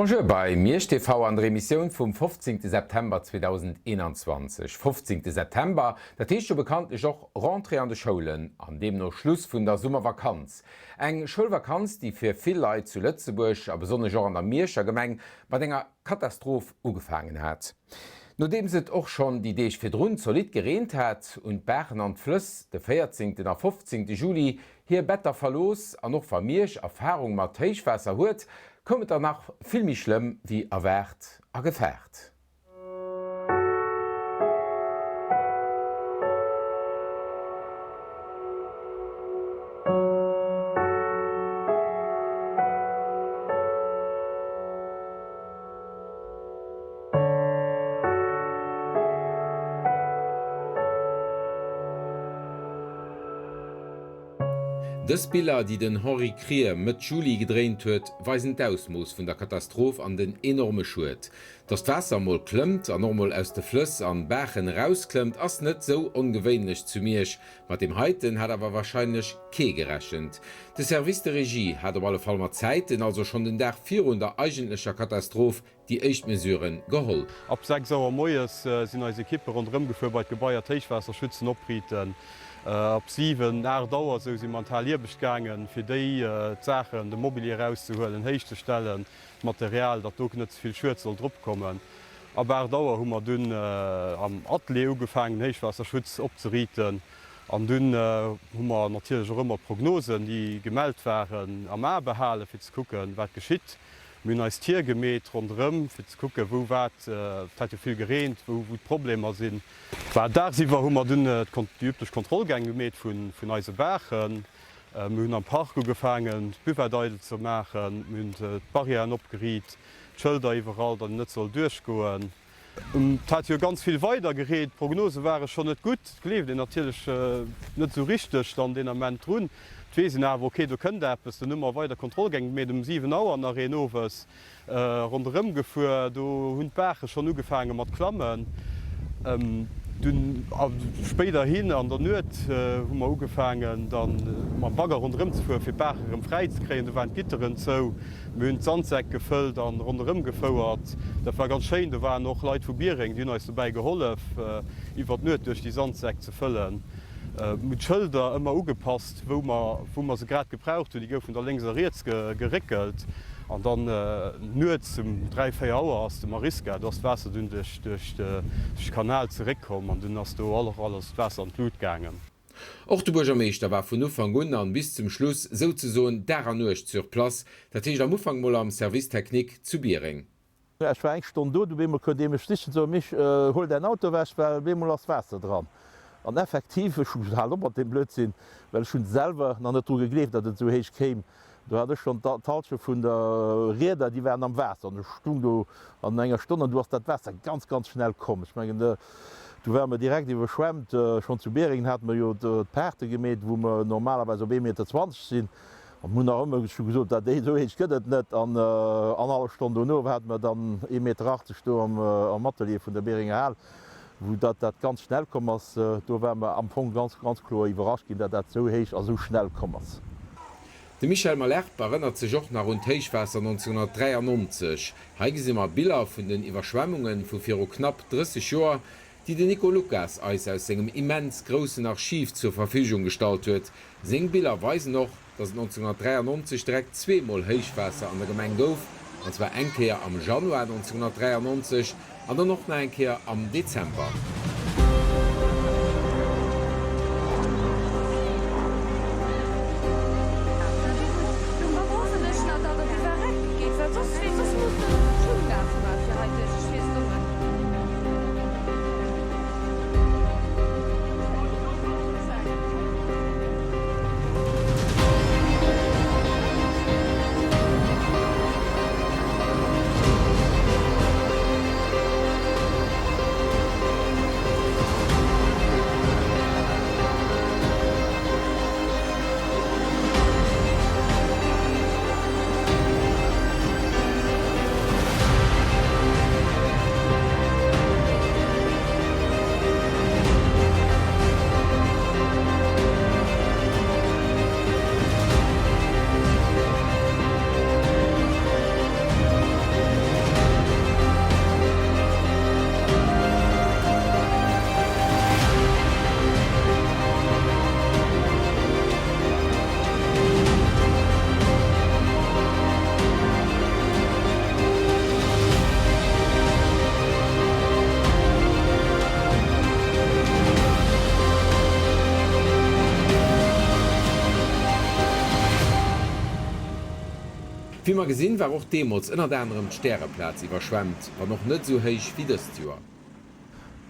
Bonjour bei Miersch TV an der Emissioun vum 15 September 2021. 15 September, dat heescht jo bekanntlech och Rentrée an de Schoulen an deemno Schluss vun der Summervakanz. Eng Schoulvakanz, déi fir vill Leit zu Lëtzebuerg a besonnesch och an der Mierscher Gemeng mat enger Katastroph ugefaangen hat. Nodeems et och schonn déi Deeg virdrun zolidd gereent hat, hunn d'Baachen an d'Flëss de 14 a 15 Juli hir Better verlooss an och wa Miersch Erfarung mat Héichwaasser huet, koum et dann nach vill méi schlëmm wéi erwaart a gefaart. Dës Biller, déi den Henri Krier Mëtt Juli gedréint huet, weisen d'Ausmooss vun der Katastroph an den enorme Schued. Datt d'Waasser mol klëmmt an och mol aus de Flëss an Baachen erausklëmmt, ass net sou ongewéinlech zu Miersch. Mat deem heiten hat awer warscheinlech kee gerechent. De Service de Régie hat op alle Fall mat Zäiten, also schonn den Dag virun der eigentlecher Katastroph, déi éischt Mesuren geholl. Ab 6 Auer moies sinn eis Ekippe ronderëm gefuer bei d'Gebaier d'Héichwaasserschützen opriiten. Ab 7, 8 Auer esou si mer an d'Hal Iewescht gaangen, fir déi d'Saachen, de Mobilier erauszehuelen, héich ze stellen, d'Material, datt do net ze vill Schued soll drop kommen. Ab 8 Auer hu mer dunn am Atelier ugefaangen, den Héichwaasserschutz opzeriiten. An dunn hu mer natierlech och ëmmer d'Prognosen, déi gemellt waren, am A behalen, fir ze kucken, wat geschitt. Mir hunn eis Tier gemeet ronderëm, fir ze kucken, wou wat, et hat jo vill gereent, wou wou d'Problemer sinn. War dagsiwwer hu mer dunn déi üblech Kontrollgäng gemeet vun eise Baachen. Mir hunn am Park ugefaangen, d'Buvette eidel ze maachen. Mir hunn d'Barrièren opgeriit, d'Schëlder iwwerall, datt een net soll duerchgoen. Et hat jo ganz vill weider gereent, d'Prognose ware schonn net gutt. Et gleeft een natierlech net esou richteg dann deen Ament drun. Et weess een awer, ok, do kënnt eppes. Dann hu mer weider Kontrollgäng gemeet, um 7 Auer nach een owes ronderëm gefuer. Do hunn d'Baache schonn ugefaange mat klammen. Dunn a spéiderhin an der Nuet hu mer ugefaangen dann mam Bagger ronderëm ze fueren, fir d'Baach erëm fräi ze kréien. Do waren d'Gitteren zou. Mir hunn d'Sandsäck gefëllt an ronderëm gefouert. Dat war ganz schéin. Do waren och Leit vu Biereng, déi hunn eis dobäi gehollef, iwwer d'Nuet duerch déi Sandsäck ze fëllen. Mir hunn d'Schëlder ëmmer ugepasst, wou mer, wou mer se grad gebraucht hunn. Déi goufen da lénks a riets geréckelt. An dann nuets um 3, 4 Auer ass de Mariska, do ass d'Waasser dunn duerch de Kanal zeréckkomm an dunn ass do och alles d'Waasser an d'Lut gaangen. Och de Buergermeeschter war vun Ufank un an bis zum Schluss souzesoen Dag an Nuecht sur place, dat heescht am Ufank mol am Service technique zu Biereng. Ech war eng Stonn do, du bemol koum dee mech sichen, sou, Mich, huel däin Auto ewech, well bemol ass Waasser dran. An effektiv, ech hu gesot, hal op mat deem Blödsinn, well ech hunn selwer nach net dru gegleeft, datt et esou héich kéim. Do hat ech schonn d'Halschent vun der Rieder, déi waren am Waasser an ech stung do an enger Stonn an du ass dat Waasser ganz, ganz schnell komm. Ech mengen, du ware mer direkt iwwerschwemmt. Schonn zu Beringen hate mer jo d'Paarte gemeet, wou mer normalerweis op 1,20 Meter sinn. An mir hunn nach ëmmer scho gesot, dat esou héich gëtt et net. An annerhallef Stonn dono hate mer dann 1,80 Meter do am Atelier vun der Beringer Hal. Wou datt dat ganz schnell komm ass, do ware mer am Fong ganz, ganz kloer iwwerrascht ginn, datt dat esou héich a sou schnell komm ass. De Michel Malherbe erënnert sech och nach un d'Héichwaasser 1993. Hei gesi mer Biller vun den Iwwerschwemmunge vu viru knapp 30 Joer, déi den Nico Lucas eis aus sengem immens groussen Archiv zur Verfügung gestallt huet. Seng Biller weisen och, dass et 1993 direkt zweemol Héichwaasser an der Gemeng gouf, an zwar eng Kéier am Januar 1993 an dann och nach eng Kéier am Dezember. Wéi mer gesinn, war och deemools ënnert anerem d'Stäreplaz iwwerschwemmt, wann och net esou héich wéi dëst Joer.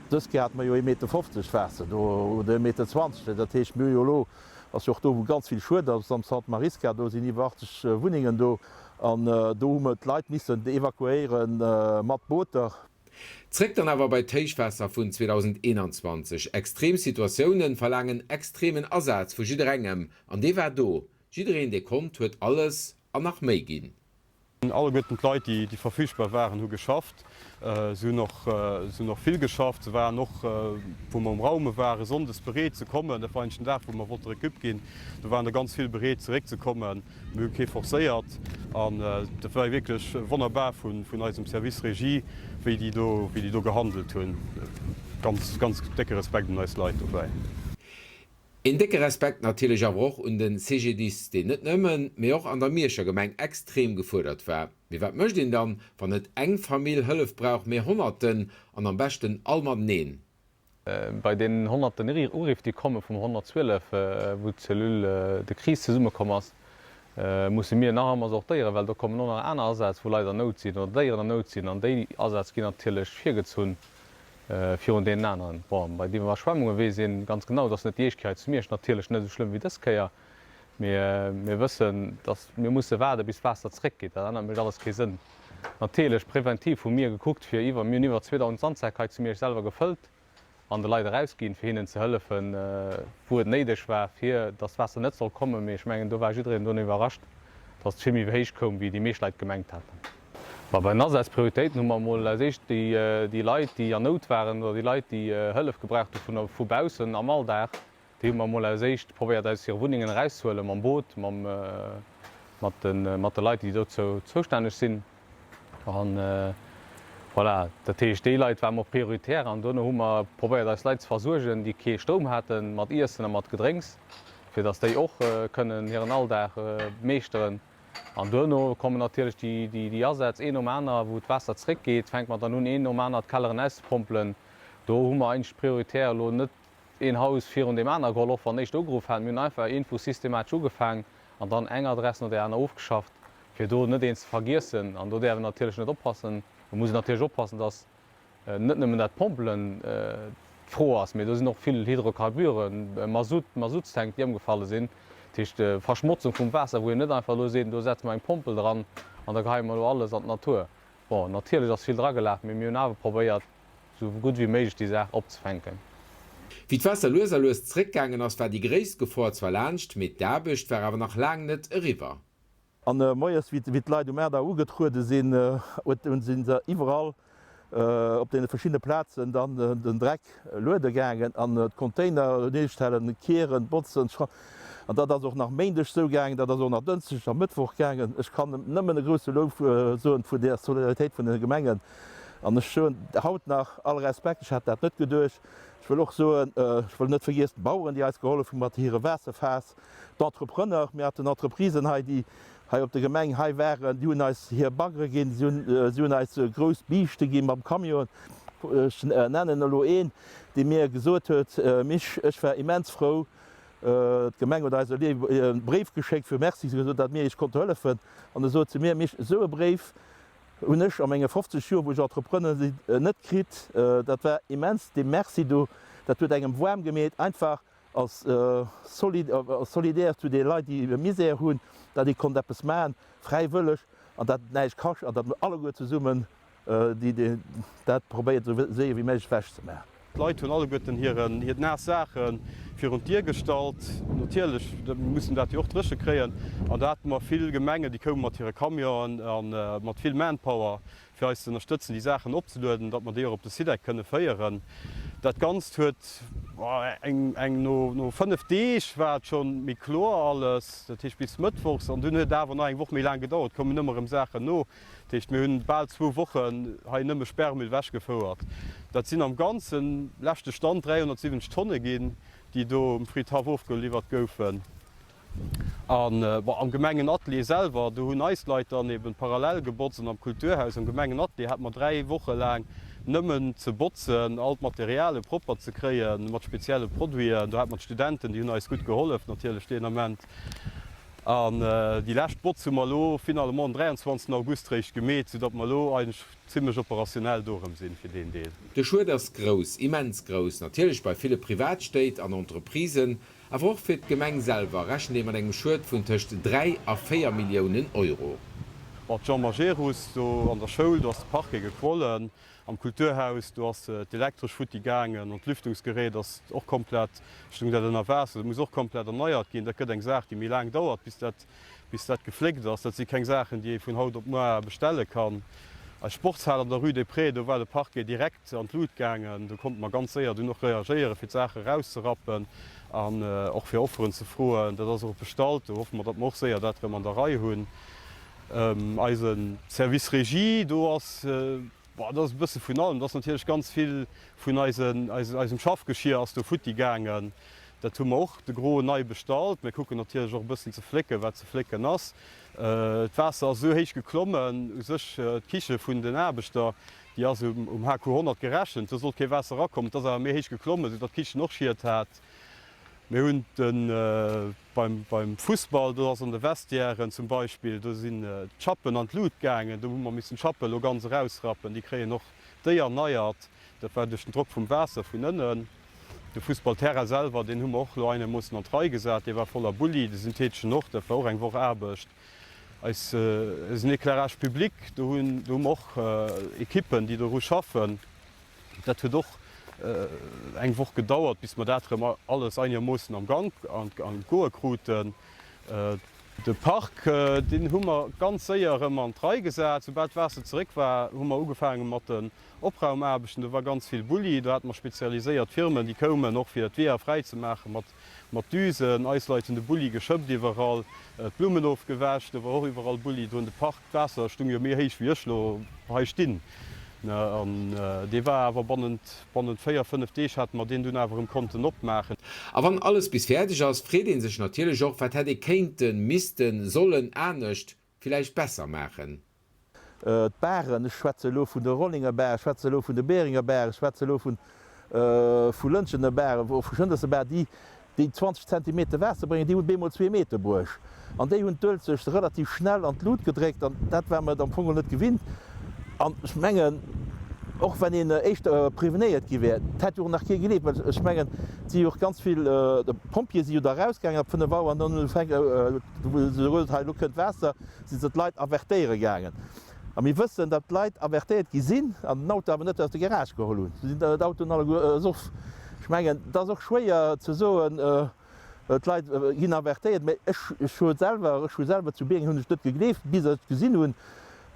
Dës Kéier hate mer jo ee Meter 50 Waasser do, oder ee Meter 20. Dat heescht, mir hu jo elo, ass jo och do wou ganz vill Schued ass, am Centre Marisca, do sinn iwwer 80 Wunnengen do, an do hu mer d'Leit missen evakuéiere mat Booter. Zréck dann awer bei d'Héichwaasser vun 2021. Extrem Situatiounen verlaangen extremen Asaz vu jidderengem, an dee war do. Jiddereen dee konnt, huet alles an nach méi ginn. Alleguerten d'Leit déi verfügbar waren hu geschafft. Se hunn och, se hunn och vill geschafft. Se waren och, wou mer um Raume waren, sonndes bereet ze kommen. Dat war eigentlech den Dag wou mer wollte Récup ginn. Do waren der ganz vill bereet zeréck ze kommen. Mir hu kee forcéiert an dat war wierklech wonnerbar vun eisem Service Régie, wéi déi do, wéi déi do gehandelt hunn. Ganz, ganz décke Respekt un eis Leit dobäi. Een décke Respekt natierlech awer och un den CGDIS, deen net nëmmen, mee och an der Mierscher Gemeng extrem gefuerdert war. Mee wat mécht een dann, wann net eng Famill Hëllef brauch, mee Honnerten, an am beschten all mateneen? Bei deenen honnerten Uriff, déi komme vum 112, wou d'Cellule de crise zesummekomm ass, musse mir nach ëmmer sortéieren, well do kommen och nach aner Asätz, wou Leit an Nout sinn oder Déieren an Nout sinn, an déi Asätz ginn natierlech virgezunn virun deenen aneren. Bon, bei den Iwwerschwemmunge weess een ganz genau, dass net déi éischt Kéier hei zu Miersch, natierlech net esou schlëmm wéi dës Kéier, mee mir wëssen, dass mir musse waarde bis d'Waasser zeréckgeet, dat anert mécht alles kee Sënn. Natierlech, preventiv hu mir gekuckt fir iwwer, mir hunn iwwer 2.000 Sandsäck hei zu Miersch selwer gefëllt an de Leit erausginn, fir hinnen ze hëllefen, wou et néideg war, fir datt d'Waasser net soll kommen. Mee ech mengen, do war jiddereen dono iwwerrascht, datt et vill méi héich koum, wéi déi meescht Leit gemengt haten. Ma bei den Asazprioritéiten hu mer emol als éischt déi Leit, déi an Nout waren oder déi Leit, déi Hëllef gebraucht hu vun vu baussen am Alldag, déi hu mer emol als éischt probéiert aus hire Wunnengen erauszehuelen, mam Boot, mam, mat de, mat de Leit, déi dozou zoustänneg sinn. An voilà, dat heescht, déi Leit ware mer prioritär. An duerno hu mer probéiert, eis Leit ze versuergen, déi kee Stroum haten, mat Iessen a mat Gedrénks, fir datt déi och kënnen hiren Alldag meeschteren. An duerno kommen natierlech déi Asätz, een nom aner, wou d'Waasser zréckgeet, fänke mer dann un, een nom aner d'Kelleren auszepompelen. Do hu mer eigentlech prioritär elo net een Haus virun deem aner geholl, och wann éischt ugeruff haten. Mir hunn einfach iergendwou systematesch ugefaang an dann eng Adress no där aner ofgeschafft, fir do net een ze vergiessen. An do däerf een natierlech net oppassen, do muss een natierlech oppassen, dass net nëmmen dat Pompelen d'Fro ass, mee do sinn och vill Hydrocarburen, Masutt, Masuttstank, déi ëmgefalle sinn. Dat heescht Verschmotzung vum Waasser, wou een net einfach elo seet, do setze mer eng Pompel dran an da geheie mer elo alles an d'Natur. Bon, natierlech ass vill dragelaf, mee mir hunn awer probéiert, sou gutt wéi méiglech déi Saach opzefänken. Wéi d'Waasser lues a lues zréckgaangen ass, war déi gréisst Gefor zwar laanscht, mee d'Aarbecht war awer nach laang net eriwwer. An moies, wéi d'Leit um 8 Auer ugetruede sinn, hunn si se iwwerall op deene verschiddene Plazen dann den Dreck luede gaangen an d'Container neerstellen, kieren, botzen. An dat ass och nach Méindeg sou gaangen, dat ass och nach Dënschdeg a Mëttwoch gaangen. Ech kann nëmmen e grousse Louf soen vun där Solidaritéit vun de Gemengen. An ech soen haut nach, all Respekt, ech hat dat net geduecht. Ech wëll och soen, ech wëll net vergiessen d'Baueren, déi eis gehollef hu mat hire Waasserfaass, d'Entrepreneur, mir haten Entreprisen hei, déi hei op der Gemeng hei waren, déi hunn eis hir Baggere ginn, si hunn, si hunn eis grouss Biischte gi mam Camion. Ech nennen elo een, dee mir gesot huet, Misch, ech war immens frou, d'Gemeng huet eis e Bréif geschéckt fir Merci ze gesot, datt mir iech konnte hëllefen. An e sot zu mir, Misch, esou e Bréif hunn ech a menge 50 Joer, wou ech Entrepreneur sinn, net kritt. Dat war immens, dee Merci do, dat huet engem waarm gemeet, einfach als solidaire zu de Leit, déi Misär hunn, datt ee konnt eppes maachen, fräiwëlleg, an datt et näischt kascht an datt mer alleguer zesummen déi dat probéiert esou séier wéi méiglech ewech ze maachen. D'Leit hunn alleguerten hir naass Saache virun d'Dier gestallt. Natierlech, mir mussen dat jo och dréche kréien. An da hate mer vill Gemengen, déi koume mat hire Camionen a mat vill Manpower, fir eis ze ënnerstëtzen, déi Saachen opzelueden, datt mer déi och op de SIDEC kënne féieren. Dat Ganzt huet eng, eng, no, no 5 Deeg war et scho méi kloer alles, dat heescht bis mëttwochs, an dunn huet et awer nach eng Woch méi laang gedauert, koumen ëmmer erëm Saachen no. Dat heescht, mir hunn bal zwou Wochen hei nëmme Sperrmüll ewechgefouert. Dat sinn am Ganzen, leschte Stand, 370 Tonne ginn, déi do um Fridhaff ofgeliwwert goufen. An, bon, am Gemengenatelier selwer, do hunn eis Leit dann eben parallel gebotzt. An am Kulturhaus, am Gemengenatelier, hate mer 3 Woche laang nëmmen ze botzen, all d'Materiale propper ze kréien, mat spezielle Produiten. Do hate mer d'Studenten, déi hunn eis gutt gehollef natierlech deen Ament. An déi lescht Botz hu mer elo finalement den 23 August réischt gemeet, soudatt mer elo eigentlech zimlech operationnel do erëm sinn fir deen Deel. De Schued ass grouss, immens grouss, natierlech bei ville Privatstéit an Entreprisen, awer och fir d'Gemeng selwer rechent ee mat engem Schued vun tëscht 3 a 4 Milliounen Euro. Bon, d'Jean Majerus do an der Schoul, do ass de Parquet gequollen. Am Kulturhaus, do ass d'Elektresch futti gaangen an d'Lüftungsgerät ass och komplett, stung dat ënner Waasser, dat muss och komplett erneiert ginn. Dat gëtt eng Saach, déi méi laang dauert, bis dat, bis dat gefléckt ass. Dat si keng Saachen, déi ee vun haut op muar bestelle kann. Eis Sportshal an der Rue des Prés, do war de Parquet direkt an d'Lut gaangen. Do konnte mer ganz séier dunn och reagéieren, fir d'Saache erauszerappen an och fir Offeren ze froen. Dat ass och bestallt. Do hoffe mer, datt mer och séier dat erëm an der Rei hunn. Eise Service Régie, do ass, bon, dat ass e bësse vun allem. Dat ass natierlech ganz vill vun eisem Schaffgeschier ass do futti gaangen. Dat hu mer och de Gros nei bestallt. Mir kucken natierlech och e bëssen ze flécken, wat ze flécken ass. D'Waasser ass esou héich geklommen, u sech d'Kiche vun den Aarbechter, déi ass um HQ 100 gerechent, do sollt kee Waasser erakommen. Et ass awer méi héich geklommen, esou datt d'Kichen och Schied hat. Mir hunn de. Beim Fussball, do ass an de Vestiairen zum Beispill, do sinn d'Schappen an d'Lut gaangen, do hu mer missen d'Schappe lo ganz erausrappen, déi kréien och déi erneiert, dat war duerch den Drock vum Waasser vun ënnen. De Fussballterrain selwer, deen hu mer och lo einermoossen an d'Rei gesat, dee war voller Bulli, de syntheteschen och, dat war och eng Woch Aarbecht. Eis, eisen Éclairage public, do hunn, do hu mer och Ekippen, déi doru schaffen. Dat huet och eng Woch gedauert, bis mer dat erëm alles einermoossen am Gank an d'Goe kruten. De Park, deen hu mer ganz séier erëm an d'Rei gesat. Soubal d'Waasser zeréck war, hu mer ugefaange mat den Opraumaarbechten. Do war ganz vill Bulli. Do hate mer spezialiséiert Firmen, déi koumen och fir d'Weeër fräi ze maache mat Düsen. Eis Leit hunn de Bulli geschëppt iwwerall, d'Blummen ofgewäsch. Do war och iwwerall Bulli. Do hunn de Park D'Waasser stung jo méi héich wéi ech lo hei stinn, an dee war awer bannent bannent 4, 5 Deeg hate mer deen dunn awer erëm konnten opmaachen. A wann alles bis fäerdeg ass, freet ee sech natierlech och, wat hätt ee kéinten, missten, sollen anescht, villäicht besser maachen? D'Baren, ech schwätze elo vun de Rollinger Bar, ech schwätze elo vun de Beringer Bar, ech schwätze elo vu Lëntgener Bar, vu Schënderser Bar, déi déi 20 Zentimeter Waasser bréngen, déi hunn bemol zwee Meter bruecht. An déi hunn d'Uelzecht relativ schnell an d'Lut gedréckt an dat war mer am Fong net gewinnt. An ech mengen, och wann een éischter prevenéiert gi wär, et hätt jo och nach kee gleeft, well ech mengen, et si jo och ganz vill Pompjeeë si jo da erausgaangen ab 5 Auer an dann hu se gesot, hei elo kënnt Waasser, si se d'Leit avertéiere gaangen. A mir wëssen, datt d'Leit avertéiert gi sinn an den Auto awer net aus der Garage geholl hunn. Se sinn d'Autoen alleguer esoff. Ech mengen, et ass och schwéier ze soen, d'Leit ginn avertéiert, mä ech hu et selwer, ech hu selwer zu Biereng hunn ech net gegleeft, bis ech et gesinn hunn.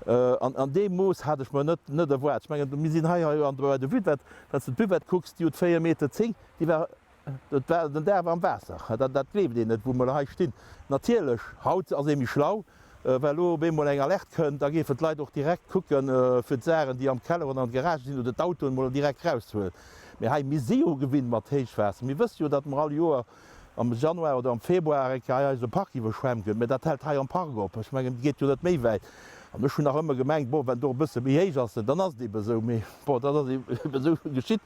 An an deem Mooss hat ech mer net net erwaart. Ech mengen, mir sinn hei hei an bei der Buvette, wann s de d'Buvette kucks, déi huet 4 Meter 10, déi war Dat war, den Dag war am Waasser. Dat, dat gleeft een net, wou mer hei stinn. Natierlech, haut ass ee méi schlau, well elo op eemol eng Alerte kënnt, da géifen d'Leit och direkt kucken, fir d'Saachen, déi am Keller oder an der Garage sinn, oder d'Autoen emol direkt erauszehuelen. Mee hei, mir si jo gewinnt mat Héichwaasser. Mir wësse jo, datt mer all Joer am Januar oder am Februar eng Kéier hei eise Park iwwerschwemmt gëtt. Mee dat hält hei am Park op. Ech mengen, et geet jo net méi wäit. An ech hunn nach ëmmer gemengt, bon, wenn do e bësse méi héich ass, dann ass et ebe esou. Mee bon, dat ass ebe esou geschitt.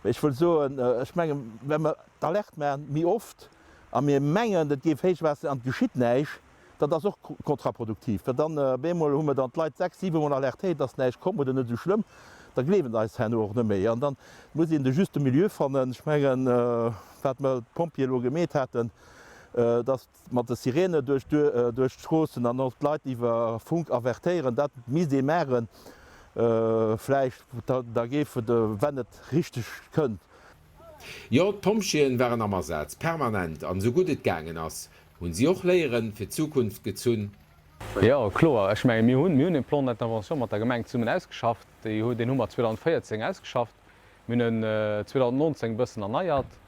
Mee ech wëll soen, ech mengen, wa mer d'Alerte maachen méi oft a mir mengen, et géif Héichwaasser an et geschitt näischt, dat ass och kontraproduktiv. Well dann op eemol hu mer dann d'Leit sechs, siwemol alertéiert, et ass näischt komm oder net esou schlëmm, da gleewen se eis herno och net méi. An dann muss een de juste Milieu fannen. Ech mengen, wat mer d'Pompjeeë elo gemeet haten, dass mat de Sirene duerch d'Stroossen an och d'Leit iwwer Funk avertéieren, dat misst ee maachen vläicht, da géif et, wenn et richteg kënnt. Jo, d'Pompjeeën waren am Asaz, permanent an esou gutt et gaangen ass. Hunn si och Léieren fir d'Zukunft gezunn? Jo, kloer. Ech mengen, mir hunn, mir hunn e Plan d'intervention mat der Gemeng zesummen ausgeschafft. Déi, deen hu mer 2014 ausgeschafft. Mir hunn en 2019 e bëssen erneiert.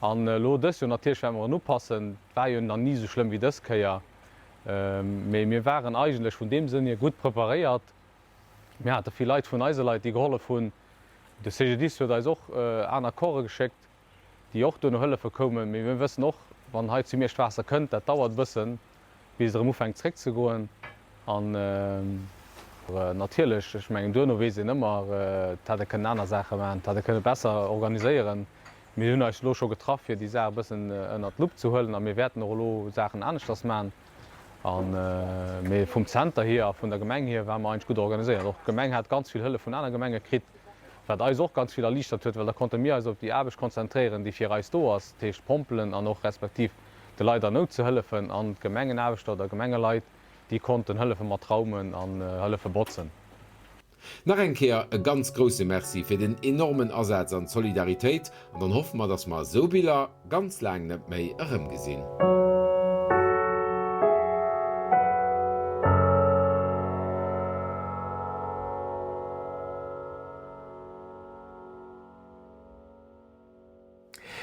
An elo dës Joer natierlech wäerte mer en upassen. Et war jo nach ni esou schlëmm wéi dës Kéier. Mee mir waren eigentlech vun deem Sënn hier gutt preparéiert. Mir hate vill Leit vun eise Leit, déi gehollef hunn. De CGDIS huet eis och aner Corpse geschéckt, déi och duerno hëllefe koumen. Mee mir wëssen och, wann hei zu Miersch d'Waasser kënnt, dat dauert e bëssen, bis et erëm ufänkt zréckzegoen. An natierlech, ech mengen, duerno weess een ëmmer, et hätt ee kënnen aner Saache maachen, et hätt ee kënne besser organiséieren. Mir hunn eis elo scho getraff, fir déi Saach e bëssen ënnert d'Lupp ze huelen a mir wäerten och elo Saachen aneschters maachen. An, mee vum Zenter hier a vun der Gemeng hier ware mer eigentlech gutt organiséiert. Och d'Gemeng hat ganz vill Hëllef vun aner Gemenge kritt, wat eis och ganz vill erliichtert huet, well da konnte mir eis op déi Aarbecht konzentréieren, déi fir eis do ass, dat heescht d'Pompelen an och respektiv de Leit an Nout ze hëllefen. An d'Gemengenaarbechter oder Gemengeleit, déi konnten hëllefe mat raumen an hëllefe botzen. Nach eng Kéier e ganz grousse Merci fir den enormen Asaz an d'Solidaritéit an dann hoffe mer, dass mer esou Biller ganz laang net méi erëmgesinn.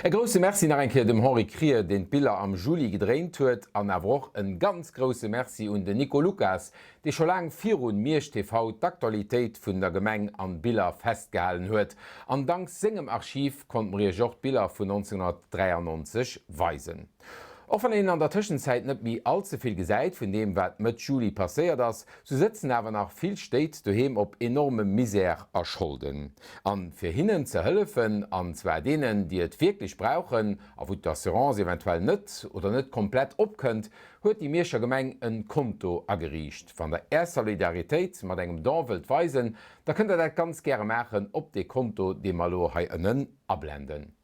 E grousse Merci nach eng Kéier dem Henri Krier, deen d'Biller am Juli gedréint huet, an awer och en ganz grousse Merci un den Nico Lucas, dee scho laang virun Miersch TV d'Aktualitéit vun der Gemeng an Biller festgehalen huet. An dank sengem Archiv konnte mer iech och d'Biller vun 1993 weisen. Och wann een an der Tëschenzäit net méi all ze vill gesäit vun deem wat Mëtt Juli passéiert ass, sou sëtzen awer nach vill Stéit doheem op enormem Misär a Scholden. An fir hinnen ze hëllefen, an zwar deenen déi et wierklech brauchen a wou d'Assurance eventuell net oder net komplett opkënnt, huet déi Mierscher Gemeng en Konto ageriicht. Wann der är Solidaritéit mat engem Don wëllt weisen, da kënnt der dat ganz gäre maachen op dee Konto dee mer elo hei ënnen ablenden.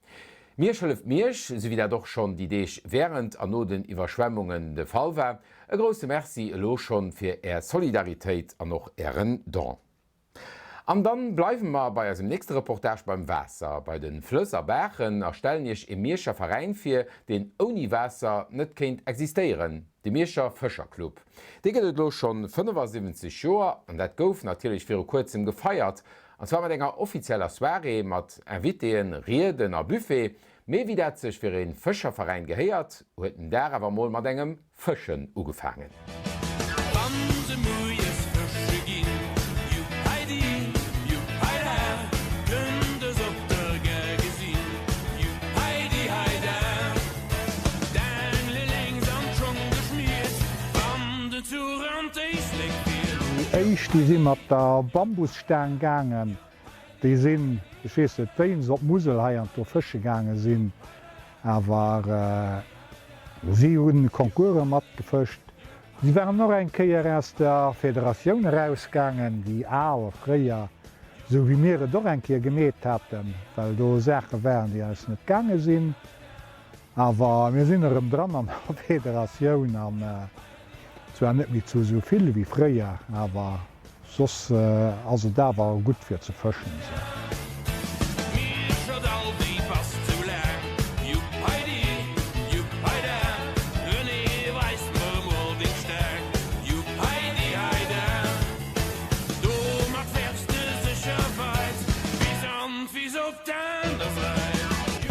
Miersch hëlleft Miersch, esou wéi dat och schonn déi Deeg wärend an no den Iwwerschwemmungen de Fall war. E grousse Merci elo schonn fir Är Solidaritéit an och Ären Don. An dann bleiwe mer bei eisem nächste Reportage beim Waasser, bei de Flëss a Baachen a stellen Iech e Mierscher Veräin vir, deen ouni Waasser net kéint existéieren, de Mierscher Fëscherclub. Dee gëtt et elo schonn 75 Joer an dat gouf natierlech viru kuerzem gefeiert An zwar mat enger offizieller Soirée mat Invitéen, Rieden a Buffet. Mee wéi dat sech fir ee Fëscherveräin gehéiert, huet den Dag awer mol mat engem Fëschen ugefaangen. Wann se moies fësche ginn, juppheidi, juppheida, kënnt es op der Gare gesinn, juppheidi heida. D'Aangele lénks an d'Schong geschmiert, wann den Zuch an d'Éislek fiert. Déi éischt, déi si mat der Bambus. Staang gaangen. Déi sinn, ech weess net wéini se op d'Musel heiansdo fësche gaange sinn, awer si hu Concourse matgefëscht. Si waren och eng Kéier aus der Federatioun erausgaangen, déi al, fréier, esou wéi mir et och eng Kéier gemeet haten, well do Saache waren, déi eis net gaange sinn. Awer mir sinn erëm dran an der Federatioun, an zwar net méi zu esou vill wéi fréier, awer Soss ass et awer gutt fir ze fëschen esou.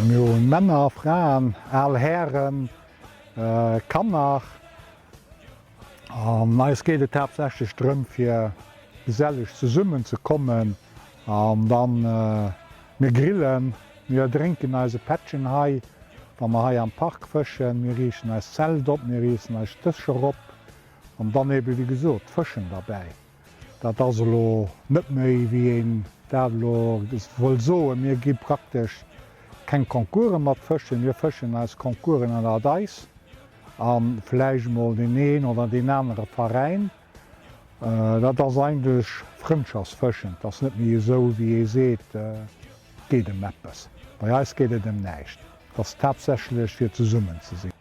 Mir hunn Männer, Fraen, al Hären, Kanner. An eis geet et haaptsächlech drëm fir geselleg zesummen ze kommen an dann mir grillen, mir drénken eise Pättchen hei wa mer hei am Park fëschen, mir riichten eist Zelt op, mir riichten eis Dëscher op an dann ebe wéi gesot d'Fëschen derbäi. Dat ass elo net méi wéi een dat elo wëll soen, mir gi praktesch keng Concourse mat fëschen, mir fëschen eis Concoursen ënnert eis. A vläicht emol deen een oder deen anere Veräin. Dat ass eigentlech Frëndschaftsfëschen. Et ass net méi esou, wéi ee seet, et geet ëm eppes. Bei eis geet et ëm näischt. Et ass haaptsächlech fir zesummen ze sinn.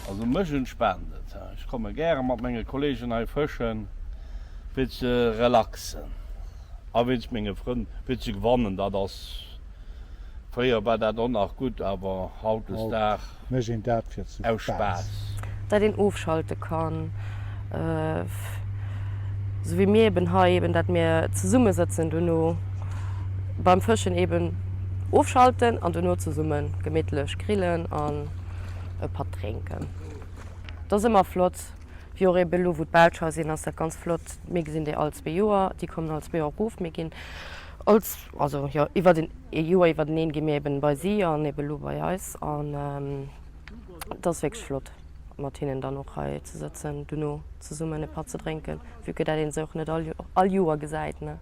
Also mech entspaant et. Ech komme gäre mat menge Kollegen hei fëschen, fir ze relaxen a wéinst menge Frënn, fir ze gewannen. Dat ass, fréier war dat och nach gutt, awer hautdesdaags aus Spaass. Dat een ofschalte kann, Esou wéi mir eben hei eben, dat mir zesumme sëtzen dono beim Fëschen eben ofschalten an dono zesumme gemittlech grillen an e Patt drénken. Dat ass ëmmer flott. Wéi och eben elo wou d'Belsch hei sinn, ass dat ganz flott. Mir gesinn déi all zwee Joer, déi kommen all zwee Joer erof. Mir ginn all, also jo iwwert en Joer iwwerteneen gi mir eben bei si an eben elo bei eis an dat ass wierklech flott. mat hinnen dann och hei ze sëtzen, dono zesummen e Patt ze drénken, vue que dat een se och net all Joer gesäit, ne.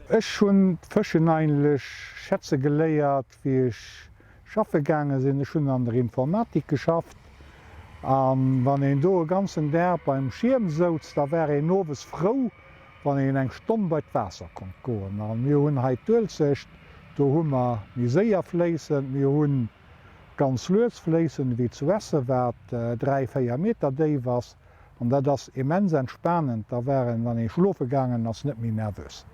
Ech hunn d'Fëschen eigentlech schätze geléiert wéi ech schaffe gaange sinn. Ech hunn an der Informatik geschafft an wann een do e ganzen Dag beim Schierm souz, da war een owes frou wann een eng Stonn bei d'Waasser konnt goen. A mir hunn hei d'Uelzecht, do hu mer méi séier fléissend, mir hu ganz lues fléissend ewéi zu Essen, wat 3, 4 Meter déif ass. An dat ass immens entspanend, da war een, wann ee schlofe gaangen ass, net méi nervös.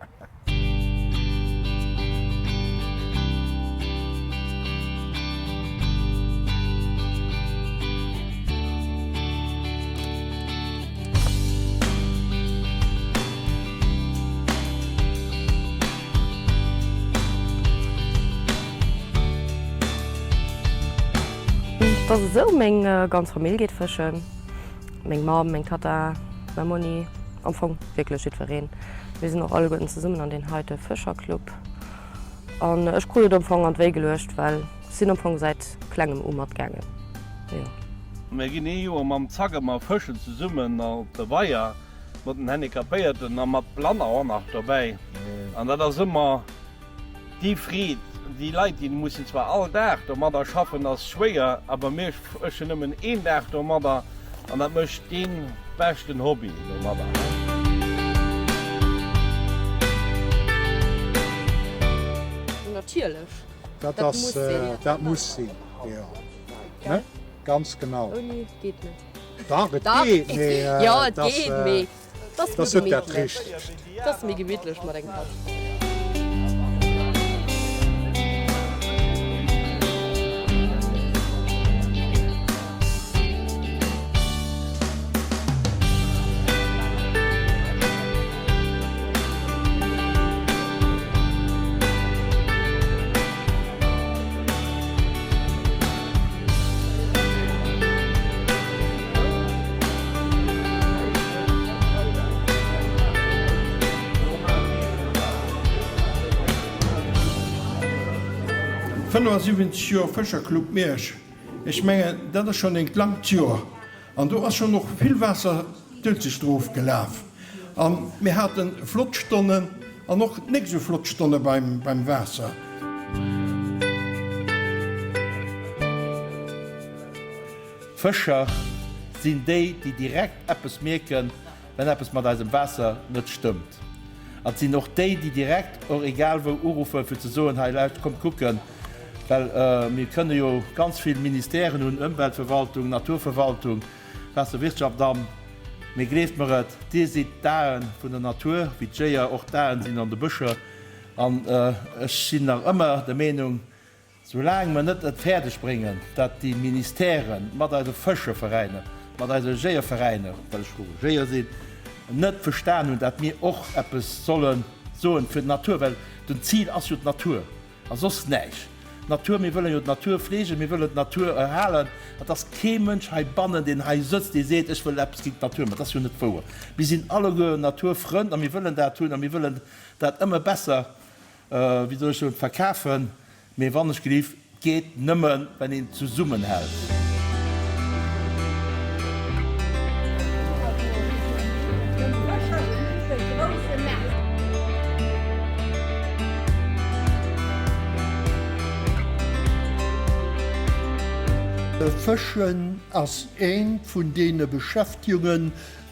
Et ass esou, meng ganz Famill geet fëschen. Meng Mamm, meng Tatta, mäi Monni, am Fong wierklech jiddwereen. Mir sinn och alleguerten zesummen an deen heite Fëscherclub. An ech krut et am Fong an d'Wéi geluecht, well ech sinn am Fong säit klengem u matgaangen, jo. Mir ginn ee Joer mam Zaggemer fëschen zesummen op de Weier mat den Handicapéierten a mat Blanner och nach dobäi. An dat ass ëmmer déi Freed. Déi Leit, déi mussen zwar all Dag domadder schaffen, ass schwéier, awer mir fëschen nëmmen een Dag domadder an dat mécht dee beschten Hobby domadder. Natierlech, Dat ass, dat muss sinn, jo, ne? Ganz genau. Ouni geet net. Dach, et geet, mee Jo, et geet, mee et ass ass méi net dat gemittlech. Richtegt. Et ass méi gemittlech mat engem Patt. 75 Joer Fëscherclub Miersch, ech mengen dat ass schonn eent langt Joer an do ass schonn och vill Waasser d'Uelzecht erof gelaf an mir haten flott Stonnen an och nek sou flott Stonne beim Waasser. Fëscher sinn déi, déi direkt eppes mierken, wenn eppes mat eisem Waasser net stëmmt. An et sinn och déi, déi direkt och egal wou uruffen, fir ze soen, hei lauscht, kommt kucken, well mir kënne jo ganz vill Ministèren hunn, Ëmweltverwaltung, Naturverwaltung, Waasserwirtschaft an, mee gleeft mer et, dir sidd d'Aen vun der Natur, wéi d'Jeeër och d'Aen sinn an de Bëscher. An ech sinn nach ëmmer der Meenung, soulaang mer net et fäerdeg bréngen, dat déi Ministèren mat eise Fëscherveräiner, mat eise Jeeërveräiner, well ech och e Jeeër sinn, net verstan hunn, dat mir och eppes solle soen fir d'Natur, well den Zil ass jo d'Natur. A soss näischt. D'Natur, mir wëllen jo d'Natur fleegen, mir wëllen d'Natur erhalen. Et ass kee Mënsch heibannen, deen hei sëtzt, dee seet, ech wëll eppes géint d'Natur maachen. Dat ass jo net wouer. Mir sinn alleguer Naturfrënn a mir wëllen dat hunn a mir wëllen dat ëmmer besser, wéi soll ech soen, verkafen. Mee wannechgelift, geet nëmmen, wenn een zesummenhält. Fëschen ass eent vun deene Beschäftigungen,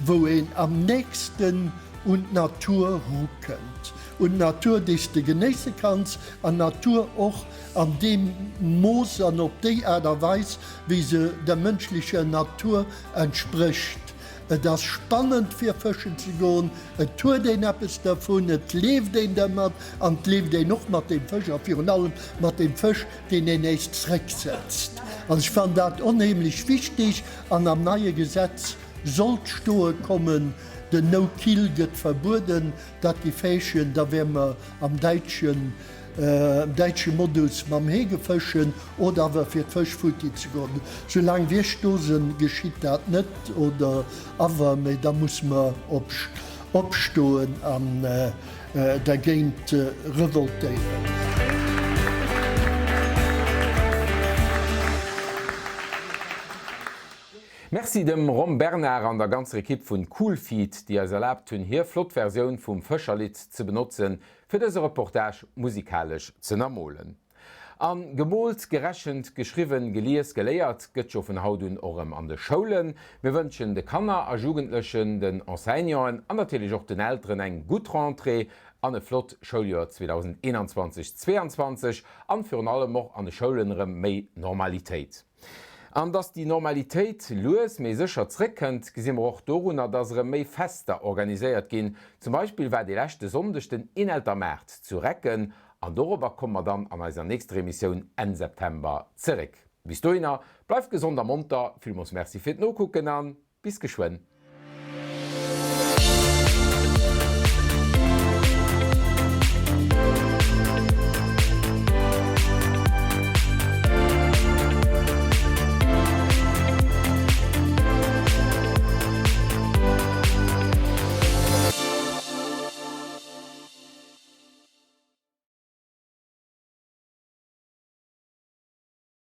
wou een am nächsten un d'Natur rukënnt. Un d'Natur, déi s de genéisse kanns, an d'Natur och an deem Mooss an op déi Aart a Weis, wéi se der mënschlecher Natur entsprécht. Et ass spannend fir fëschen ze goen, et huet een eppes dervun, et leeft een dermat an et leeft een och mat deem Fësch a virun allem mat deem Fësch, deen een nees zrécksetzt. An ech fannen dat onheemlech wichtig an am neie Gesetz sollt stoe kommen, den No-Kill gëtt verbueden, dat géif heeschen, da wäre mer am däitschen däitsche Modus mam Heegefëschen oder awer fir d'Fësch futti ze goen. Soulaang wéi ech do sen, geschitt dat net oder awer, mee da musse mer opstoen an dergéint revoltéieren. Merci dem Rom Bernard an der ganzer Ekipp vun Coolfeet, déi eis erlaabt hunn hir flott Versioun vum Fëscherlidd ze benotzen, fir dëse Reportage musikalesch z'ënnermolen. An gemoolt, gerechent, geschriwwen, gelies, geléiert gëtt jo vun haut un och erëm an de Schoulen. Mir wënschen de Kanner a Jugendlechen, den Enseignanten an natierlech och den Elteren eng gutt Rentrée an e flott Schouljoer 2021, 22 an virun allem och an de Schoulen erëm méi Normalitéit. An dass déi Normalitéit lues mee sécher zréckkënnt, gesi mer och dorunner, dass erëm méi Fester organiséiert ginn. Zum Beispill war dee leschte Sonndeg den Inelter Maart zu Recken an dorobber komme mer dann an eiser nächster Emissioun Enn September zeréck. Bis dohinner, bleift gesond a monter, villmols Merci fir d'Nokucken a bis geschwënn.